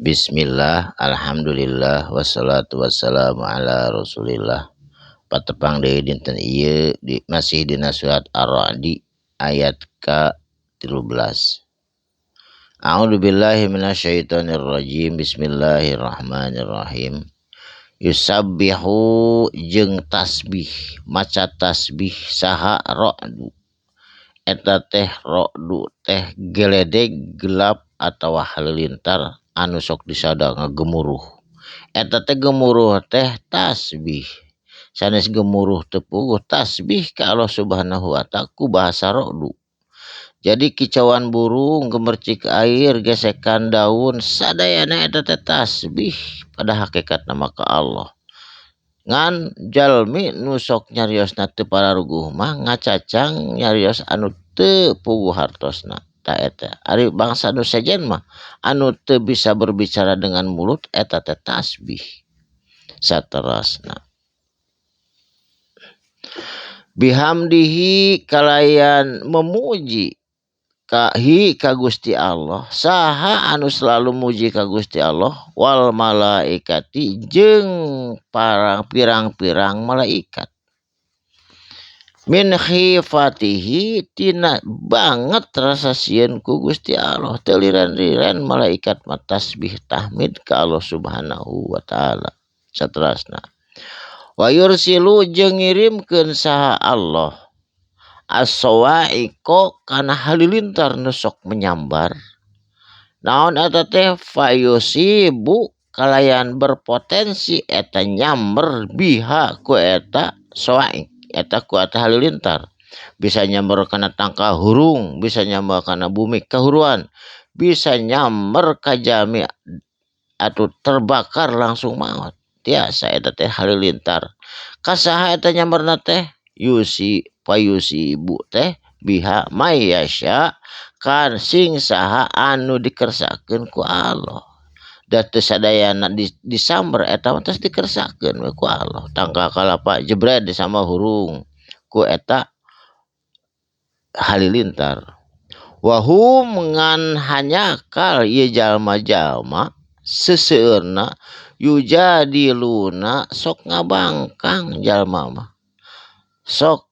Bismillah, alhamdulillah, wassalatu wassalamu ala rasulillah. Patepang deui dinten ieu di, masih dina surat Ar-Ra'di ayat ka-13. A'udzu billahi minasyaitonir rajim. Bismillahirrahmanirrahim. Yusabbihu jeung tasbih, maca tasbih saha ra'du. Eta teh ra'du teh geledeg gelap atawa halilintar anu sok disada ngagemuruh. Eta teh gemuruh teh tasbih. Sanes gemuruh teu puguh tasbih ka Allah Subhanahu wa ta'ala ku bahasa ra'du. Jadi kicauan burung, gemercik air, gesekan daun, sadayana eta teh tasbih pada hakikatna mah ka Allah. Ngan jalmi nu sok nyariosna teu pararuguh mah ngacacang nyarios anu teu puguh hartosna. Ta eta ari bangsa nu sejen mah anu teu bisa berbicara dengan mulut eta teh tasbih saterasna. Bihamdihi kalayan memuji kahi ka Gusti Allah, saha anu selalu muji ka Gusti Allah wal malaikati jeung para pirang-pirang malaikat. Min khifatihi tina banget rasa sieun ku Gusti Allah, teu liren-liren malaikat mah tasbih tahmid ka Allah Subhanahu wa taala saterasna. Wa yursilu jeung ngirimkeun saha Allah as-sawaiqo kana halilintar nu sok menyambar. Naon eta teh fayusibu kalayan berpotensi eta nyamber biha ku eta sawaiq. Eta ku eta halilintar bisa nyamber kana tangka hurung, bisa nyamber kana bumi kahuruan, bisa nyamber ka jami atau terbakar langsung maot. Tiasa eta teh halilintar. Kasaha eta nyamberna teh yusi payusi ibu teh biha mayasya kan sing saha anu dikersakeun ku Allah. Da teu sadayana disamber eta mah tos dikersakeun we ku Allah. Tangka kalapa jebret disama hurung ku eta halilintar. Wahum ngan hanyakal ieu jalma-jalma seseueurna yujadiluna sok ngabangkang jalma mah. Sok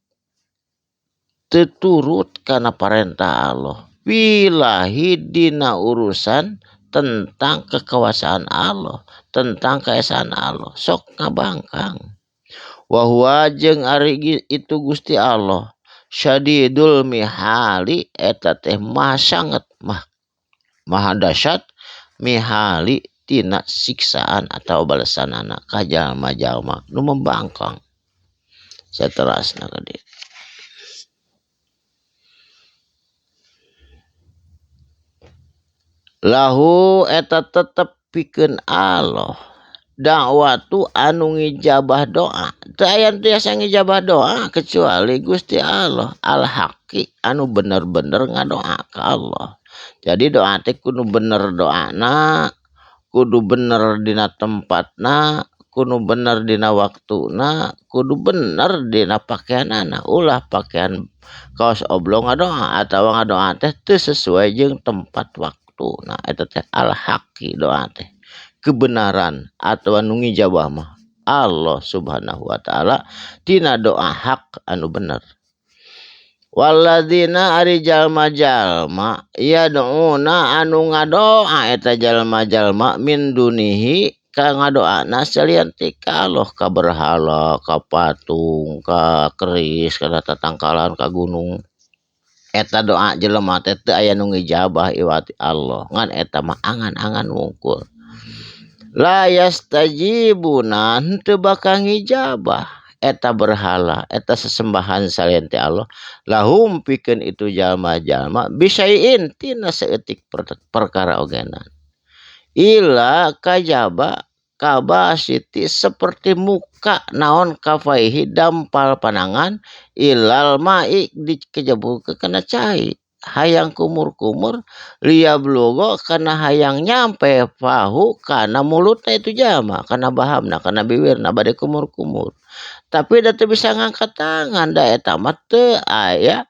teu turut kana parentah Allah. Bilahi dina urusan tentang kekuasaan Allah, tentang keesaan Allah, sok ngabangkang. Wa huwa jeung ari itu Gusti Allah syadidul mihali eta teh maha sanget, maha dahsyat mihali tina siksaan atau balesanana ka jalma-jalma nu membangkang. Saterasna ka dieu. Lahu eta tetep pikeun Allah dakwatu anu ngijabah doa. Teu aya tiasa ngijabah doa kecuali Gusti Allah al-haqi anu bener-bener ngadoa ka Allah. Jadi doa teh kudu bener doana, kudu bener dina tempatna, kudu bener dina waktuna, kudu bener dina pakaianana. Ulah pakaian kaos oblong ngadoa atawa ngadoa teh teu sesuai jeung tempat waktu. Nah eta teh al-haqi doa teh kebenaran atau anu ngijabah mah Allah Subhanahu wa taala tina doa hak anu bener. Walladzina ari jalma-jalma yad'una anu ngadoa eta jalma-jalma min dunihi ka ngadoana salian ti ka Allah, ka berhala, ka patung, ka keris, ka tatangkalan, ka gunung. Eta doa jelema teh teu aya nu ngijabah iwati Allah, ngan eta mah angan-angan wungkul. La yastajibuna henteu bakal ngijabah eta berhala, eta sesembahan salian ti Allah. Lahum pikeun itu jalma-jalma bisyai'in tina saeutik perkara ogenan. Ila kajaba kabasiti seperti muka naon kafaihi dampal panangan ilal ma'i dikejebur ke kena cai hayang kumur-kumur liyablugo kana hayang nyampe fahu kana mulutna itu jama kana bahamna kana biwirna bade kumur-kumur tapi da teu bisa ngangkat tangan da eta mah teu aya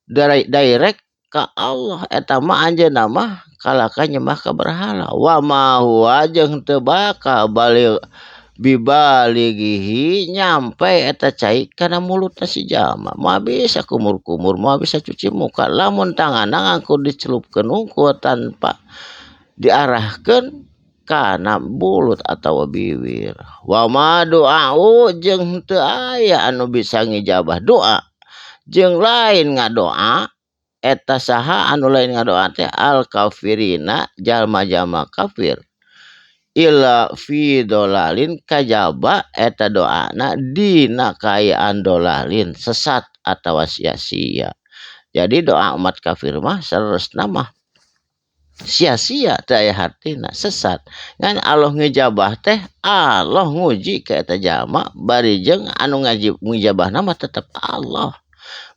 direct ka Allah eta mah anjeunna mah Kalaka nyembah ka berhala wa ma huwa jeung teu bakal balik bibaligihi nyampe eta cai kana mulutna si jalma. Moal bisa kumur-kumur, moal bisa cuci muka lamun tanganna ngangkur dicelupkeun hungkul tanpa diarahkeun kana mulut atawa bibir. Wa ma du'au jeung teu aya anu bisa ngijabah doa jeung lain ngadoa eta saha anu lain ngadoa teh al kafirina jalma-jalma kafir illa fi dolalin kajaba eta doana dina kaayaan dolalin sesat atawa sia-sia. Jadi doa umat kafir mah saleresna mah sia-sia teu aya hartina sesat. Ngan Allah ngijabah teh Allah nguji ka eta jalma bari jeung anu ngijabahna mah tetep Allah.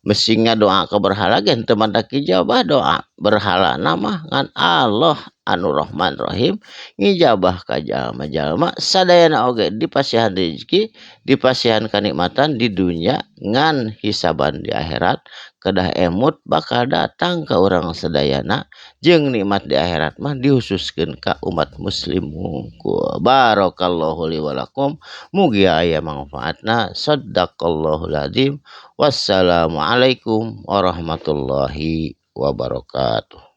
Mesti ngadoa ka berhala ge henteu mantak ijabah doa berhalana mah ngan Allah anu Rahman Rahim ngijabah ka jalma-jalma sadayana oge dipasihan rezeki dipasihan kanikmatan di dunya ngan hisaban di akhirat kedah emut bakal datang ka urang sadayana jeung nikmat di akhirat mah dihususkeun ka umat muslim hungkul. Barakallahu li wa lakum, mugi aya manfaatna. Sadaqallahul azim. Wassalamualaikum warahmatullahi wabarakatuh.